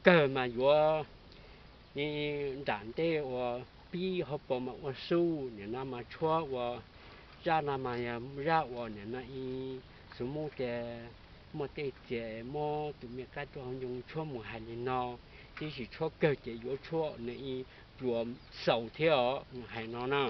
kawg mas yuav nram ntej ua pib, hauv paus mas ua sub, nim no mas tshuab ua zaj no mas yog zaj uas nim no ib xub muj tias muaj tej txiag muab tus me qab tuaj hauv ncoo tshuab mus hais li no, tab sis tshuab kawg ces yuav tshuab nws ib pluas xaus thiab os, hais no na.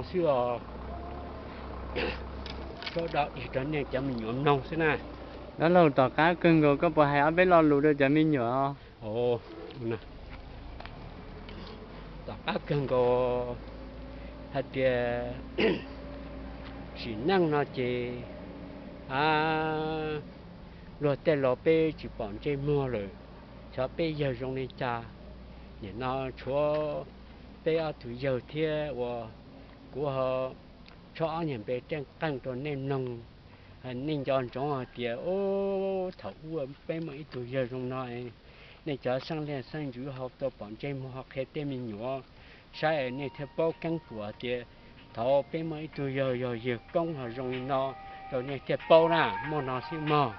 xwb os. Sawv daws ib rau nej cov me nyuam mloog xwb na. Dab laug, tom qab kawg nkaus koj puas hais ob peb lo lus rau cov me nyuam? Tom qab kawg nkaus hais tias sim neej no ces a luag tej laus peb tsis pom ntsej muag lawm, xyov peb yawg zoo li cas. Nim no tshuav peb ob tug yawg thiab uas kuv ho tshawb ob nyuag npe qeej rau nej mloog. Nej nco ntsoov hais tias thaum ub peb muaj ib tug yawg zoo no, nej cov xeeb leej xeeb ntxwv ho tau pom ntsej muag ho qhia tej me nyuam saib nej thiaj paub keeb tias thaum peb muaj ib tug yawg yog yawg koob ho zoo li no rau nej thiaj paub na. Muaj no xwb mog.